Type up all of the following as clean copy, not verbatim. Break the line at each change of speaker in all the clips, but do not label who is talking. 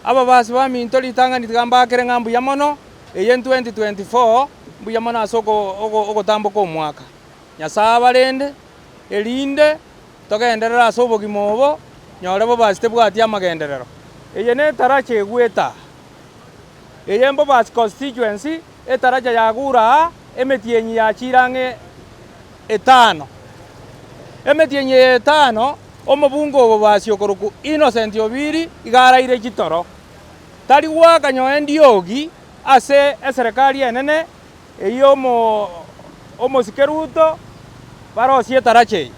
Ababasi baminto ritang'ani tiga mbakere ng'a mbuya mono, eye 2024 mbuya mono ase ogotamboka omwaka. Nyasae abarende, erinde togenderere ase obogima obo, nyore bobasi tebwati amagenderero. Eye netaracha egwete aa. Eye Mbobasi constituency, etaracha yagure aa, emetienyi yachiire ang'e etano. Emetienyi eye etano, omobunge o Bobasi okorokwa Innocent Obiri iga araire chitoro. Tari goaka nyoe ndiogi ase eserekari enene eyio omosike Ruto barosie etaracha eye.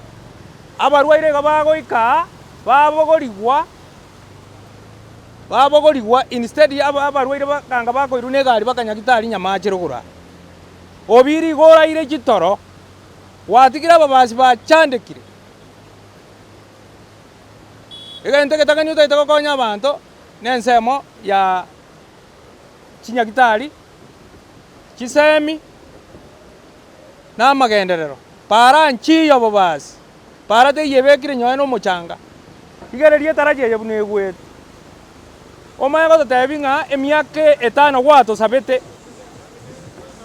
Abarwaire iga bagoika aa, babogorigwa babogorigwa instead abarwaire bakanga bakoirwa na egari bakanyagitari Nyamache rogoro aa. Obiri igo oraire chitoro, gwatigire ababasi bachandekire. Egento egetang'ani otagete gokonya abanto, na ensemo ya chinyagitari, chisemi, na amagenderero. Para nchiyo obobasi, para teiyo ebekire nyowe na omochanga. Rigereria etaraja eye buna egwete. Omanye gototebi ng'a emiaka etano gwatosabete,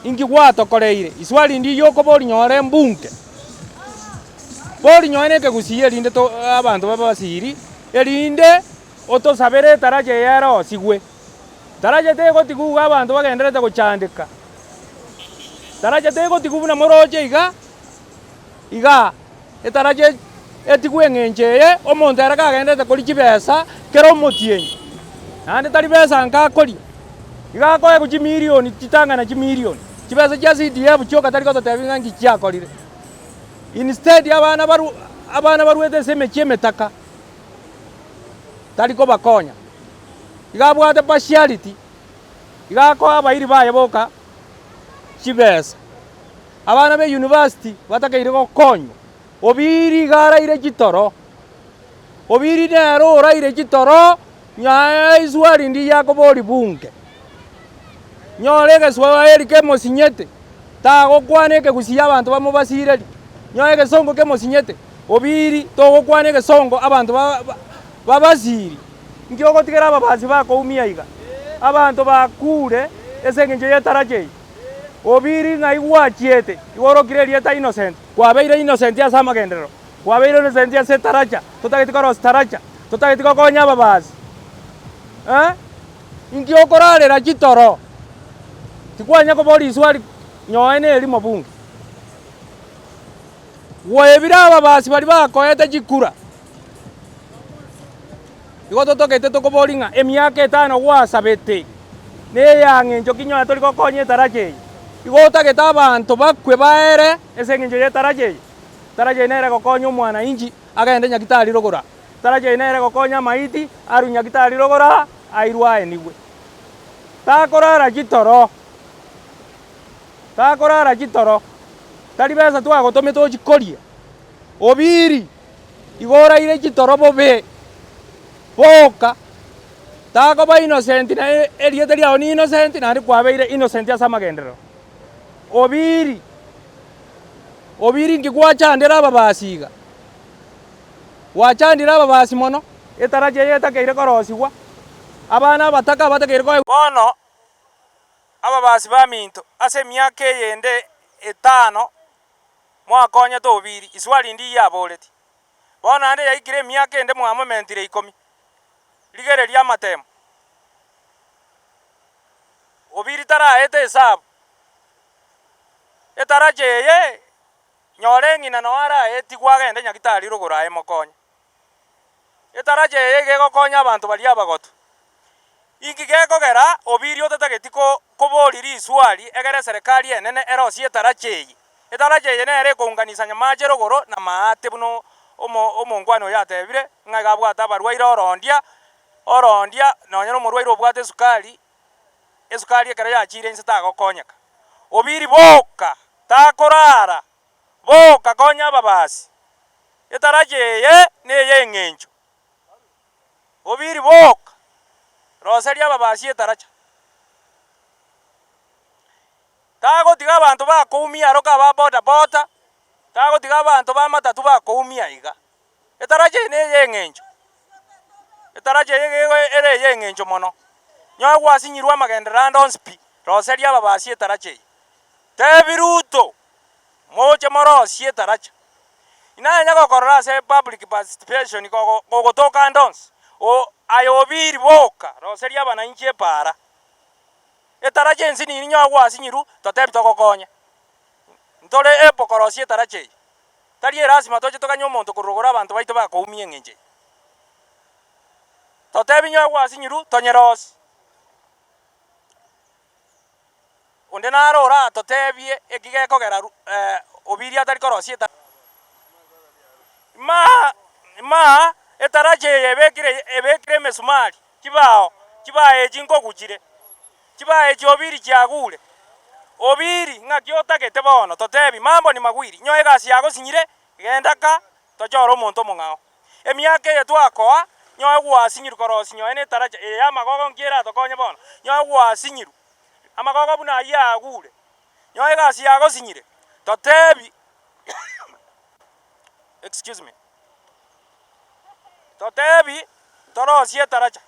inki gwatokoreire? Iswali ndiyo okoboria nyore embunge, boria nonye na ekegusii erinde to abanto babe basiri, erinde otosabere etaraja eye erosigwe. Taraja tegotigwa iga abanto bagendererete gochandeka, taraja tegotigwa buna moroche iga, igaa. Etaraja etigwe eng'encho eye, omonto ere kagendererete koria chibesa kera omotienyi, naende tari besa nka akoria, iga akoegwa chimilioni chitang'ana chimilioni, chibesa chia CDF chioka tari gototebia ng'a nki chiakorire. Instead abana baru abana baruete ase emechie emetaka, tari kobakonya. Iga abwate partiality, iga akoa abairi baye boka chibesa. Abana be university batakeire gokonywa, Obiri iga araire chitoro, Obiri nere oraire chitoro nyaye iswali ndiya akoboria bunge. Nyore egeswahili kemosinyete, tagokwana ekegusii abanto bamobasireri, nyore egesongo kemosinyete, Obiri togokwana egesongo abanto ba babasiri. Nki ogotigera ababasi bakoumia iga? Abanto bakure ase eng'encho y'etaracha eye. Obiri ng'ai gwachiete? Igo orokire erieta Innocent. Kwabeire innocent ase amagenderero, kwabeire innocent ase etaracha, totageti korosia taracha, totageti gokonya ababasi eh? Inki okorarera chitoro? Tikwanya koboria iswali nyoe na erimo bunge. Gwaebire ababasi baria bakoete chikura. Igo totogete tokoboria ng'a emiaka etano gwasabete neyang'encho ki nyowe tori gokonya etaracha eye? Igo otagete abanto bakwe baere ase eng'encho y'etaracha eye? Etaracha eye nere egokonya omwanainchi agende nyagitari rogoro aa, etaracha eye nere egokonya amaiti arwe nyagitari rogoro aa airwe aenigwe. Takorara chitoro, takorara chitoro, tari besa twagotomete ochie koria, obiri. Igo oraire chitoro bobe, boka, takoba innocent na erieta riao ni innocent naende kwabeire innocent ase amagenderero. Obiri, obiri inki gwachandera ababasi iga? Gwachandire ababasi mono, etaracha eye etakeire korosigwa, abana abataka batakeire koegwa. Bono ababasi baminto, ase emiaka eyende etano Mwakonyete obiri, iswali ndiiyo aboreti. Bono naende yaikire emiaka ende mwamomentire ikomi. Rigereria amatemo. Obiri taraete esabu. Etaracha eye, nyora eng'ina noo araetigwe agende nyagitari rogoro aye mokonye. Etaracha eye iga egokonya abanto baria abagotu. Inki gekogera obiria otatageti koboria riswari egere eserekari enene erosie etaracha eye? Etaracha eye nere ekounganisa nyamache rogoro na maate buna omonkwana oyo atebire, ng'a iga abwate abarwaire orondia, orondia nonye na omorwaire obwate esukari, esukari ekero yachiire inse tagokonyeka. Obiri boka takorara, boka konya ababasi. Etaracha eye ney'eng'encho. Obiri boka, roseria ababasi etaracha. Tagotiga abanto bakoumia aro ka ba boda boda, tagotiga abanto ba matatu bakoumia iga. Etaracha eye neye eng'encho. Etaracha eye iga ere ey'engencho mono. Nyowe gwasinyirwe amagenderero ande onsi pi, roseria ababasi etaracha eye. Tebi Ruto, moche morosie etaracha. Inanya gokorora ase public participation kogotoka ande onsi, o aye obiri boka, roseria abananchi epaara. Etaracha ense nini nyowe gwasinyirwe, totebi togokonye. Ntore able korosia etaracha eye. Tari erasima toche toganye omonto korwa rogoro abanto baito bakoumia eng'encho eye. Totebi nyowe gwasinyirwe, tonyerosie. Onde naro oratotebie eki gekogera Obiria atari korosia etaracha. Ma ma etaracha eye ebekire ebekire emesumari, chibao, chibao echi nkoguchire, chibao echi Obiri chiagure. Obiri ng'aki otagete bono totebi mambo ni magwiri, nyoe egasi yagosinyire, genda ka tochore omonto omong'ao. Emiaka eye twakoa, nyoe gwasinyirwe korosia nyoe netaracha eye y'amagogo nki eratokonye bono, nyoe gwasinyirwe. Amagogo buna ayio agure, nyoe egasi yagosinyire, totebi excuse me, totebi torosie etaracha.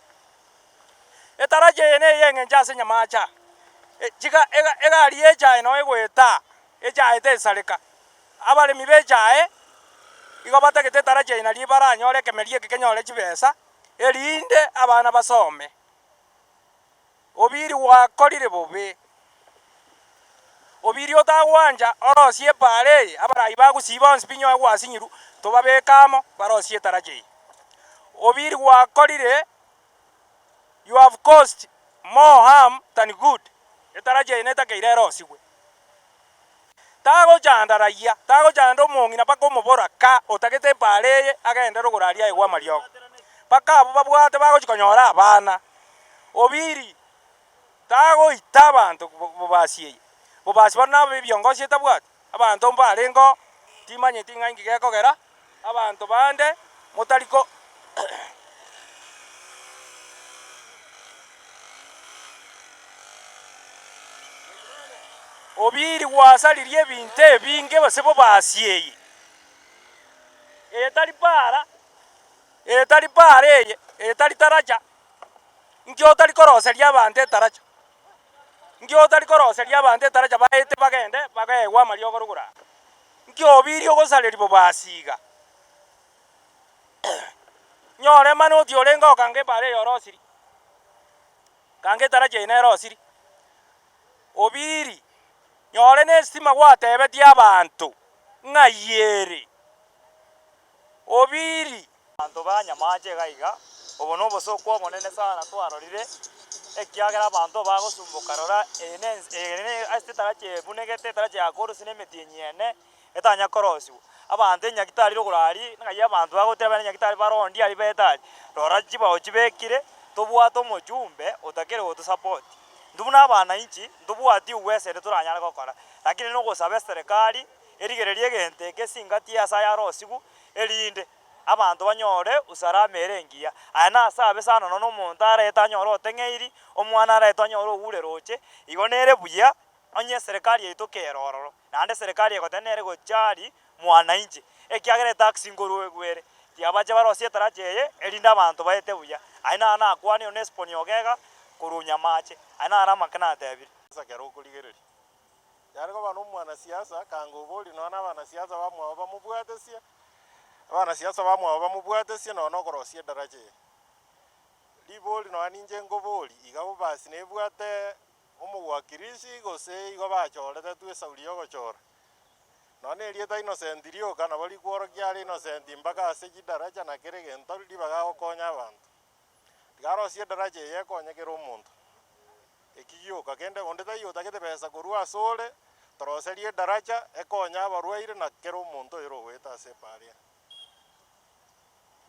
Etaracha eye neye eng'encho ase nyamache aa, chiga ega egari ya echae noo egoeta, echae tesareka. Abaremi b'echae igo batagete etaracha eye nario baranyore ekemeria eke kenyore chibesa, erinde abana basome. Obiri gwakorire bobe. Obiri otagwancha orosie epaara eye, abarai ba Gusii bonsi pi nyowe gwasinyirwe, tobabeke amo barosie etaracha eye. Obiri gwakorire, you have caused more harm than good, etaracha eye netakeire erosigwe. Tagochanda raia, tagochanda omong'ina mpaka omoboraka otagete epaara eye agende rogoro aria aegwe amariogo. Mpaka abwo babwate bagochia konyora abana. Obiri tagoita abanto bobasi eye. Bobasi bono nabe ebiongosi etabwati, abanto mbarenge oo, timanyeti ng'a inki gekogera abanto bande motari ko. Obiri gwasaririe ebinto ebinge gose bobasi eye, eye tari para, eye tari para eye, eye tari taracha, inki otari koroseria abanto etaracha? Inki otari koroseria abanto etaracha baete bagende baegwe amariogo rogoro aa? Inki obirie ogosareria bobasi iga? Nyore manoti orenge okanga epara eye orosirie, kanga etaracha eye nerosirie. Obiri, nyore ne estima gwatebetie abanto ng'ai ere. Obiri.
Abanto ba nyamache iga iga, obo nobosooku obonene sana twarorire, ekiagera abanto bagosumboka rora, eye nense eye ne ase etaracha ebunegete etaracha yakorosire na emetienyi ene, etanya korosiwa. Abanto enyagitari rogoro aria, ng'ai abanto bagoteba buna enyagitari barondi aria bete aria, rora chibao chibekire, tobwate omochumbe otakere gotosupport. Intwe buna abananchi, ntobwati uwezo ende toranyare gokora, lakini nogosaba eserekari, erigererie egento eke esingati ase ayarosigwe, erinde abanto banyore usalama ere engiya. Aya nase abe sana nonya omonto arete anyore oteng'eiri, omwana arete anyore ogure roche, igo nere buya onye eserekari yaito kere ororo. Naende eserekari egoteba nere gochari mwananchi, ekiagera etax nkorwa ere, tiabache barosie etaracha eye erinde abanto baete buya. Aye naro nakwanire na esiponi ogega korwa Nyamache, aye naro amake natebire.
Ase ekero okorigereria, yare koba na omwanasiasa, kanga oborie nonya na abanasiasa bamwabo bamobwatesie, abanasiasa bamwabo bamobwatesie nonya na okorosia edaraja eye. Ribori nonya ninche nkoborie, iga bobasi nebwate omowakilishi gose igo bachoretetwe esauri y'ogochora. Nonya na erieta Innocent rioka nabo rikworokia are Innocent mpaka ase chidaraja na kera egento ribaga agokonya abanto. Tiga arosie edaraja eye ekonye kera omonto. Eki gioka kende onde taiyo otagete besa korwa asore, toroserie edaraja ekonye abarwaire na kera omonto oyore ogoeta ase epaara eye.